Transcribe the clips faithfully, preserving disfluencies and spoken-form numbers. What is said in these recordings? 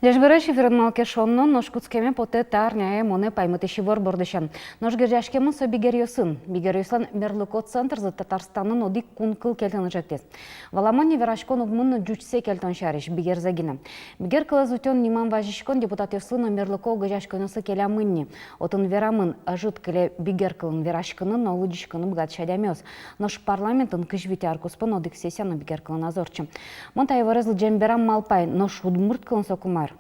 Ӟечбуресь! Эфирын «Малы ке шуоно», нош кутскеме потэ та арняе монэ паймытӥсь ивор бордысен. Нош герӟаськемын со бигеръёсын. Бигеръёслэн мерлыко центрзы Татарстанын одӥг кун кыл кельтыны ӵектӥз. Валамон ни, вераськон уг мыны ӟучсэ кельтон сярысь, бигерзэ гинэ. Бигер кылэз утён нимам вазиськон депутатъёслы но мерлыко огазеяськонъёслы келямын ни. Отын верамын: ӧжыт кыле бигер кылын вераськыны но лыдӟиськыны быгатӥсь адямиос. Нош парламентын кызь вить ар куспын одӥг сессия но бигер кылын ӧз ортчы. Мон та иворез лыдӟем берам малпай: нош удмурт кылын соку мар?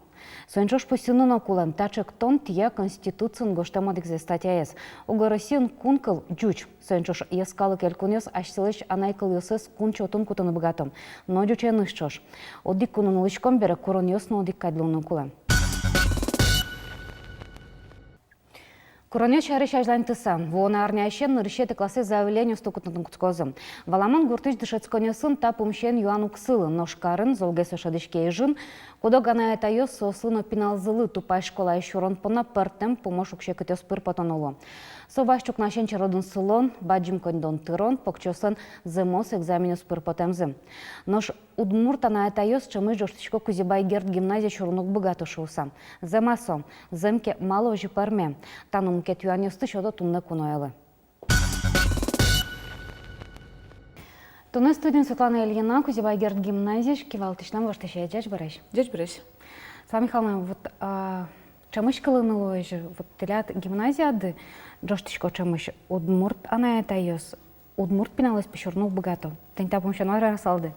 Соин ӵош пусйыны но кулэ: та ӵектон тӥя Конституциын гожтэм одӥгзэ статьяез. Уго Россиын кун кыл ӟуч. Соин ӵош йӧскалык элькунъёс асьсэлэсь анай кылъёссэс кун чотын кутыны быгато, но ӟученыз ӵош. Одӥг кунын улӥськом бере, куронъёс но одӥг кадь луыны кулэ. Куронъёс сярысь азьланьтыса, вуоно арняысен нырысетӥ классэ заявлениосты кутыны кутскозы. Валамон, гуртысь дышетсконъёсын та пумысен юан уг сылы, нош карын, золгес ошедӥське Ижын, куд-ог анай-атайёс соослы но пиналзылы тупась школае сюрон понна пӧртэм пумо шуг-секытъёс пыр потоно луо. Со вазь ӵукнасен черодын сылон, бадӟым коньдон тырон, покчиослэн зэмос экзаменъёс пыр потэмзы. Нош удмурт анай-атайёс ӵемысь ӝожтӥсько Кузебай Герд гимназие сюрыны уг быгато шуыса. Зэм-а со? Зэм ке, малы озьы пӧрме? Та но мукет юанъёсты сёто туннэ куноелы. Туннэ студиын Светлана Ильина, Кузебай Герд гимназиысь кивалтӥсьлэн воштӥсез. Ӟечбуресь! Ӟечбуресь! Светлана Михайловна, вот, а, ӵемысь кылыны луэ озьы, вот тӥляд гимназияды ӝожтӥсько ӵемысь удмурт анай-атайёс, удмурт пиналъёс пе сюрыны уг быгато. Тӥни та пумысен мар верасалды?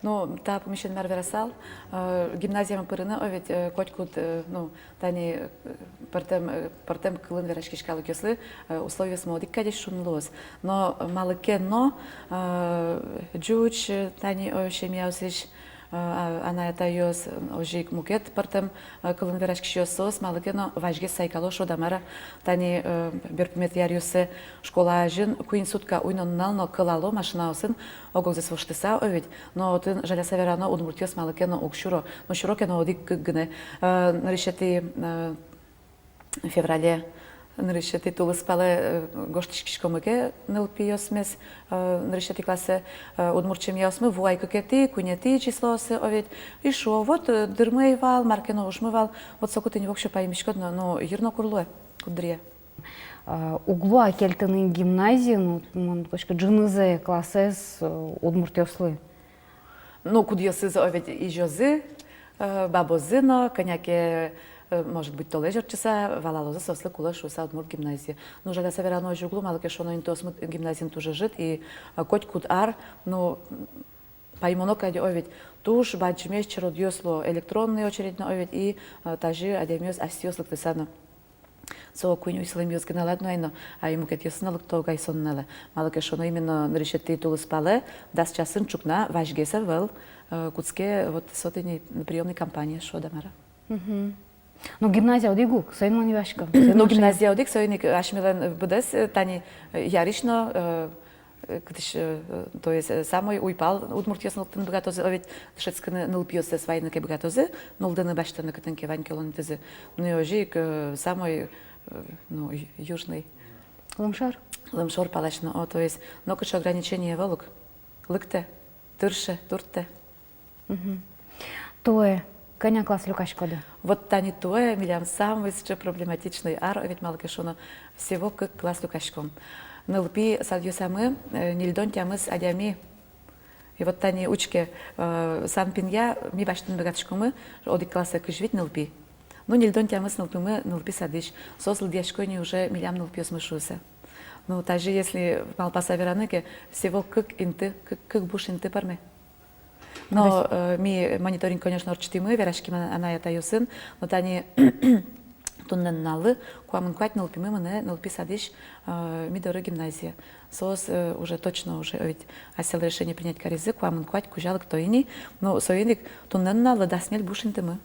Ну, та пумысен мар верасал, э, гимназиямы пырыны, о ведь, э, котькуд, э, ну, тани, э, пӧртэм, э, пӧртэм кылын вераськись калыкъёслы, э, условиосмы одӥг кадесь шуыны луоз. Но малы ке но, э, ӟуч, э, тани, э, семьяосысь, э, а-, анай-атайёс, э, озьы ик мукет пӧртэм, э, кылын вераськисьёс, соос малы ке но вазьгес сайкало шуод-а, мар-а. Тани, э, берпуметӥ аръёсы школа азьын куинь сутка уй но нунал но кӧлало машинаосын, ог-огзэс воштыса, о ведь. Но отын, жаляса верано, удмуртъёс малы ке но уг сюро. Но сюро ке но, одӥг-кык гинэ. Э, нырысетӥ, э, феврале, нырысетӥ тулыспалэ, э, гожтӥськиськомы ке нылпиосмес, э, нырысетӥ классэ, э, удмурт семьяосмы вуэ ай кыкетӥ, куинетӥ числоосы, о ведь. И шуо: вот, э, дырмы ӧй вал, мар ке но ужмы вал. Вот соку тӥни воксё паймиськод но, ну, йыр но кур луэ, куддыръя. А, уг луы-а кельтыны гимназиын, ну, мон, пушкы, ӝынызэ классэз, э, удмуртъёслы? Ну, кудъёсыз, о ведь, изёзы, э, бабозы но, кӧня ке, э, может быть, толэзь ортчыса, валалозы, соослы кулэ шуыса удмурт гимназия. Ну, жаляса верано, озьы уг луы, малы ке шуоно, интыосмы гимназиын туж ӧжыт, и, э, котькуд ар, ну, паймоно кадь, о ведь, туж бадӟымесь черодъёс луо, электронный очередь но, о ведь, и, э, тазьы адямиос асьсэос лыктыса но. Со куинь уйсылэмъёс гинэ ладно ай но, а и мукетъёсыз но лыкто уг ай со нуналэ. Малы ке шуоно, именно нырысетӥ тулыспалэ дас часын ӵукна вазьгес ӧвӧл, э, кутске вот со тӥни приёмный кампания шуод-а, мар-а. Мгм. Ну, гимназия одӥг ук, соин мон юасько. Ну, гимназия одӥг, соин ик асьмелэн быдэс, э, тани, э, ярысь но, э, э, кытысь, э, то есть, э, самой уйпал удмуртъёс но лыктыны быгатозы, о ведь, дышетскыны, нылпиоссэс вайыны ке быгатозы, нуллыны, басьтыны, кытын ке вань ке улон интызы. Ну и озьы ик, э, самой, э, ну, ю-, южный. Лымшор? Лымшор палась но, о, то есть, нокыӵе ограничение ӧвӧл ук. Лыктэ, тырше, турттэ. Мгм. Туэ кӧня класс люкаськоды? Вот тани туэ милям самый сыӵе проблематичный ар, о ведь, малы ке шуоно, всего кык класс люкаськом. Нылпи садъёсамы, э, ньыльдон тямыс адями. И вот тани учке, э, санпинъя ми басьтыны быгатӥськомы одӥг классэ кызь вить нылпи. Ну, ньыльдон тямыс нылпимы нылпи садысь. Соос лыдъясько ини уже милям нылпиосмы шуыса. Ну, тазьы если малпаса вераны ке, всего кык инты, кык, кык буш инты пӧрме. Но, э, ми мониторинг, конечно, ортчытӥмы, вераськимы анай-атайёсын, но тани туннэ нуналлы куамын куать нылпимы мынэ нылпи садысь, э, ми доры гимназие. Соос, э, уже точно уже, э, ведь асьсэлы решение принять каризы, куамын куать кузя лыкто ини, но соин ик туннэ нуналлы дас ньыль буш интымы.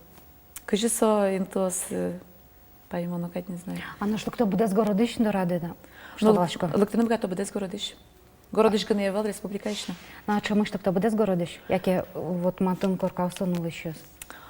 Кызьы со интыос, э, паймоно кадь, не знаю. А нош лыкто быдэс городысь дорады, да? Ну, лыктыны быгато быдэс городысь. Городысь гинэ ӧвӧл, республикаысь но. Ну, а ӵемысь лыкто быдэс городысь? Яке вот матын коркаосын улӥсьёс?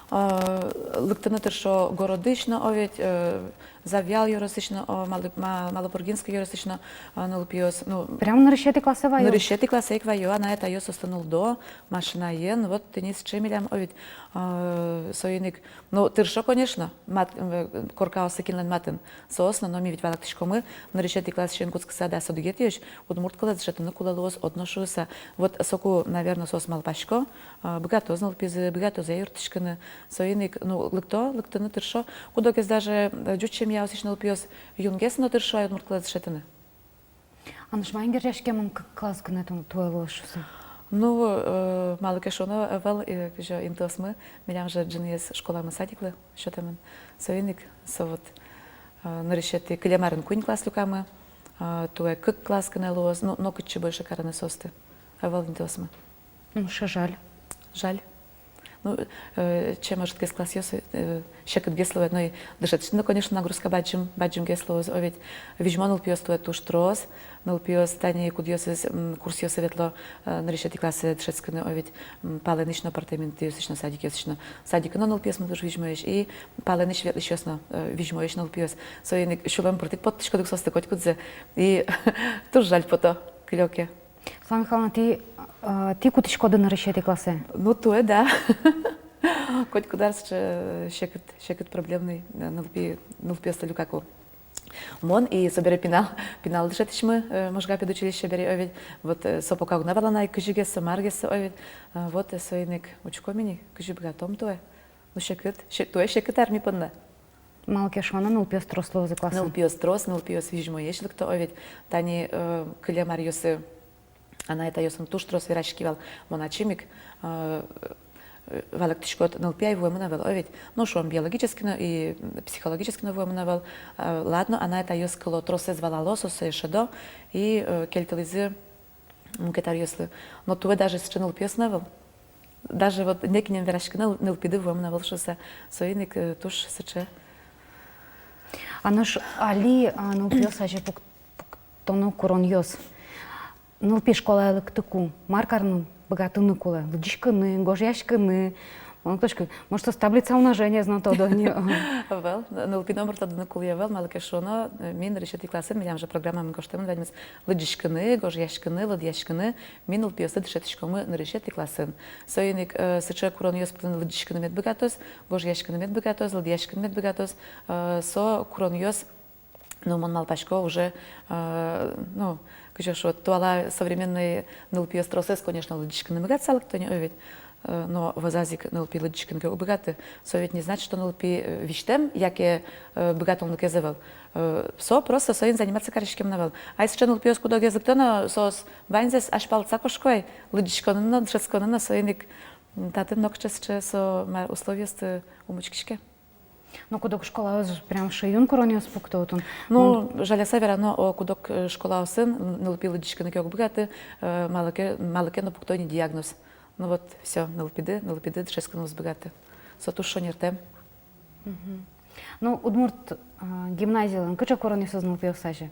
А, лыктыны тыршо городысь но, о ведь, э, Завьял ёросысь но, о, Малы-, Ма-, Малопургинской ёросысь но, а, нылпиос, ну, прям нырысетӥ классэ ваё? Нырысетӥ классэ ик ваё, анай-атайёс соослы нулло, машинаен, вот тӥни сыӵе милям, о ведь, а, соин ик, ну, тыршо, конечно, мат-, э, коркаосы кинлэн матын, соос но, но ми ведь валэктӥськомы, нырысетӥ классысен кутскыса дас одӥгетӥозь удмурт кылэз дышетыны кулэ луоз одно шуыса. Вот соку, наверно, соос малпасько, а, быгатоз нылпизы, быгатоз-а юрттӥськыны. Соин ик, ну, лыкто, лыктыны тыршо. Куд-огез даже, э, ӟуч семьяосысь нылпиос юнгес но тыршо ай удмурт кылэз дышетыны. А нош маин герӟаськемын кык класс гинэ ту-, туэ луоз шуыса? Ну, э, малы ке шуоно, ӧвӧл, э, кызьы интыосмы, милям же ӝыныез школамы садиклы сётэмын. Соин ик со вот, э, нырысетӥ, кылем арын куинь класс люкамы, э, туэ кык класс гинэ луоз, ну, нокытчы больше карыны соосты ӧвӧл интыосмы. Ну, ш-, жаль. Жаль. Ну, э, чем ӧжытгес классъёс, э, секытгес луэ, но и дышетӥсьлы но, конечно, нагрузка бадӟым, бадӟымгес луоз, о ведь. Визьмо нылпиос туэ туж трос, нылпиос тани кудъёсыз, м, курсъёсы ветло, э, нырысетӥ классэ дышетскыны, о ведь, м, палэнысь но, апартаментъёсысь но, садикъёсысь но. Садикын но нылпиосмы туж визьмоесь, и палэнысь ветлӥсьёс но, э, визьмоесь нылпиос. Соин ик сюлэм пыртӥд поттӥськод ук соосты котькудзэ, и туж жаль пото, кылёке. Светлана Михайловна, тӥ, а, тӥ кутӥськоды нырысетӥ классэ? Ну, туэ, да. Котькуд ар сыӵе, э, секыт, секыт проблемный, э, нылпи, нылпиосты люкаку. Мон и собере пинал, пинал дышетӥсьмы, э, Можга педучилище бере, о ведь, вот, э, со пока уг на валаны ай, кызьыгес со, маргес со, о ведь, э, вот, э, соин ик учком ини, кызьы быгатом туэ. Ну, секыт, се-, туэ секыт ар ми понна. Малы ке шуоно, нылпиос трос луозы классын. Нылпиос трос, нылпиос визьмоесь лыкто, о ведь. Тани, э, кылем аръёсы анай-атайёсын туж трос вераськи вал. Мон ачим ик, э, э, валэктӥськод, нылпи ай вуэмын ӧвӧл, о ведь. Ну, шуом, биологически но и, м, психологически но вуэмын ӧвӧл. Э, ладно, анай-атайёс кыло, тросэз валало, соос сое шӧдо, и, э, кельтылӥзы мукет аръёслы. Но туэ даже сыӵе нылпиос но ӧвӧл. Даже вот нокинэн вераськыны ныл-, нылпиды вуэмын ӧвӧл шуыса. Соин ик, э, туж сыӵе. А нош али, а, нылпиос азе пук-, пуктоно куронъёс. Нылпи школае лыктыку, мар карыны быгатыны кулэ? Лыдӟиськыны, гожъяськыны. Мон уг тодӥськы, может, соос таблица умножениез но тодо ни. Ӧвӧл, нылпи номыр тодыны кулэ ӧвӧл, малы ке шуоно, э, ми нырысетӥ классын, милям же программамы гожтэмын ваньмыз: лыдӟиськыны, гожъяськыны, лыдъяськыны, ми нылпиосты дышетӥськомы нырысетӥ классын. Соин ик, э, сыӵе куронъёс пӧлын лыдӟиськыны мед быгатоз, гожъяськыны мед быгатоз, лыдъяськыны мед быгатоз, э, со куронъёс, ну, мон малпасько, уже, э, ну, кызьы шуод, туала современной нылпиос тросэз, конечно, лыдӟиськыны быгатыса лыкто ни, о ведь. Э, но вӧзаз ик нылпи лыдӟиськыны ке уг быгаты, со ведь не значит, что нылпи, э, визьтэм яке, э, быгатонлыкез ӧвӧл. Э, со просто соин заниматься кариськемын ӧвӧл. Ай сыӵе нылпиос куд-огез лыкто но, соос ваньзэс азьпалтыса кошко ай, лыдӟиськонын но, дышетсконын но, соин ик, м, татын нокыӵе сыӵе со, ма, условиосты ум учкиське. Ну, куд-ог школаос прям шуом куронъёс пукто отын. Ну, жаляса верано, о, куд-ог, э, школаосын н-, нылпи лыдӟиськыны ке уг быгаты, э, малы ке, малы ке но пукто ни диагноз. Ну вот, всё, нылпиды, нылпиды дышетскыны уз быгаты. Со туж шонертэм. Мгм. Ну, удмурт, а, гимназиялэн кыӵе куронъёсыз нылпиос азе?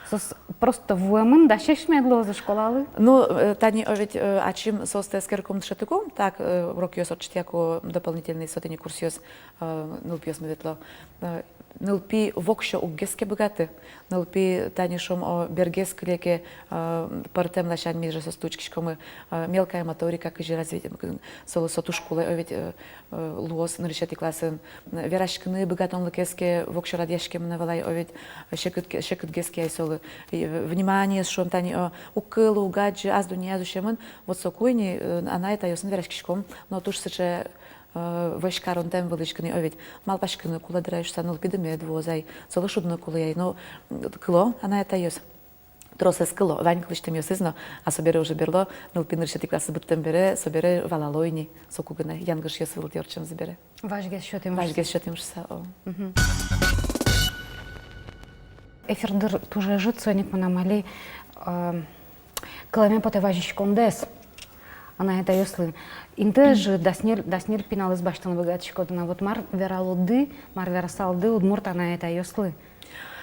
Соос просто вуэмын, дасесь мед луозы школалы? Ну, э, тани, о, ведь, э, ачим соосты эскерыкум, дышетыкум, так, э, урокъёс ортчытъяку, дополнительный со тӥни курсъёс, э, нылпиосмы ветло. Э, нылпи воксё уг гес ке быгаты. Нылпи, тани шуом, о, бергес кыле ке, э, пӧртэм ласянь ми же соосты учкиськомы, э, мелкая моторика кызьы развить, м, к-, солы со туж кулэ, о, ведь, э, э, луоз нырысетӥ классын, м, вераськыны быгатонлыкез ке воксё радъяськемын ӧвӧл ай, о, ведь, э, секыт ке, секытгес ке ай солы. И, э, вниманиез, шуом, тани, о, уг кылы, уг адӟы, ас дуннеяз усемын, вот соку ини, э, анай-атайёсын вераськиськом, но туж сыӵе, э, вӧсь каронтэм вылысь гинэ, о, ведь, малпаськыны кулэ дыр ай шуыса, нылпиды мед вуоз ай, солы шудыны кулэ ай, но, м, кыло анай-атайёс. Тросэз кыло, вань кылысьтэмъёсыз но, а собере уже берло, нылпи нырысетӥ классэз быдтэм бере, собере валало ини, соку гинэ, янгышъёс вылтӥ ортчемзы бере. Вазьгес сётӥм. Вазьгес сётӥм шуыса, о. Мгм. Эфир дыр туж ӧжыт, соин ик мынам али, э, кылэме потэ вазиськондэс анай-атайёслы. Интыез ӝыт, дас ньыль, дас ньыль пиналэз басьтыны быгатӥськоды на. Вот мар вералоды, мар верасалды удмурт анай-атайёслы?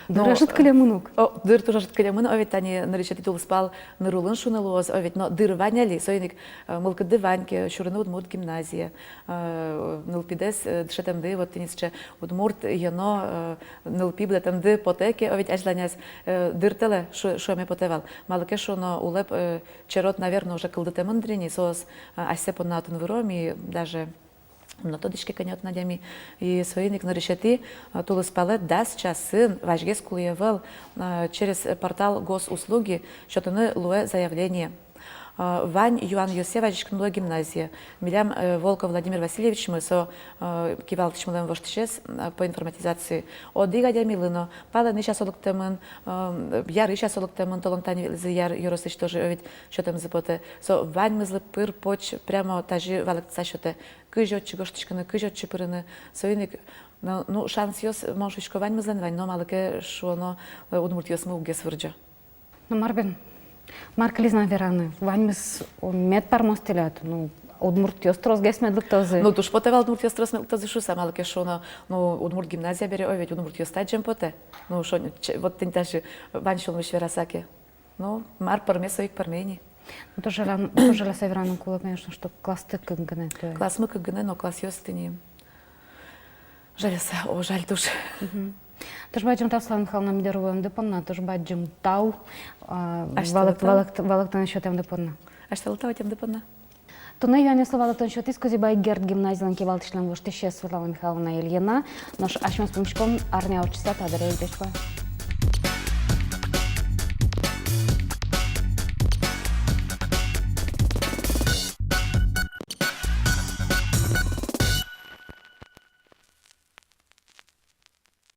Дыр ӧжыт кылемын ук. О, дыр туж ӧжыт кылемын, о, ведь тани нырысетӥ тулыспал ныр улын шуыны луоз, о, ведь, но дыр вань али, соин ик, э, мылкыдды вань ке сюрыны удмурт гимназие, э, нылпидэс, э, дышетэмды, вот тӥни сыӵе удмурт йӧно, э, нылпи будэтэмды потэ ке, о, ведь азьланяз, э, дыртэлэ шу-, шуэме потэ вал. Малы ке шуоно, улэп, э, черод, наверно, уже кылдытэмын дыр ини, соос, э, асьсэ понна отын выро, ми даже но тодӥське кӧня отын адями. И соин ик нырысетӥ, э, тулыспалэ дас часын, вазьгес кулэ ӧвӧл, э, через, э, портал госуслуги сётыны луэ заявление. Э, вань юанъёсъя вазиськыны луэ гимназие. Милям, э, Волков Владимир Васильевичмы, со, э, кивалтӥсьмылэн воштӥсез, э, по информатизации. Одӥг адямилы но палэнысь-а со лыктэмын, э, ярысь-а со лыктэмын, толон тани ветлӥзы Яр ёросысь, тоже, э, ведь сётэмзы потэ. Со ваньмызлы пыр-поч прямо тазьы валэктыса сётэ. Кызьы отчы гожтӥськыны, кызьы отчы пырыны, соин ик, ну, ну, шансъёс, мон шуисько, ваньмызлэн вань, но малы ке шуоно, э, удмуртъёсмы уггес вырӟо. Ну, мар бен, мар кылиз на вераны, ваньмыз, о, мед пӧрмоз тӥляд, ну, удмуртъёс тросгес мед лыктозы. Ну, туж потэ вал удмуртъёс трос мед лыктозы шуыса, малы ке шуоно, ну, удмурт гимназия бере, о, ведь удмуртъёс та адӟем потэ. Ну, шо-, ч-, вот тӥни тазьы вань сюлмысь вераса ке. Ну, мар пӧрме, со ик пӧрме ини. Ну, туж жаля-, туж жаляса вераны кулэ, конечно, что классты кык гинэ туэ. Классмы кык гинэ, но классъёс тӥни. Жаляса, о, жаль туж. Мгм. Туж бадӟым тау, Светлана Михайловна, ми доры вуэмды понна, туж бадӟым тау, а, валэкт-, валэкт-, валэктон сётэмды понна. Асьтэлы тау ӧтемды понна. Туннэ юанъёслы валэктон сётӥз Кузебай Герд гимназилэн кивалтӥсьлэн воштӥсез Светлана Михайловна Ильина. Нош асьмеос пумиськом арня ортчыса та дыре. Ӟеч луэ.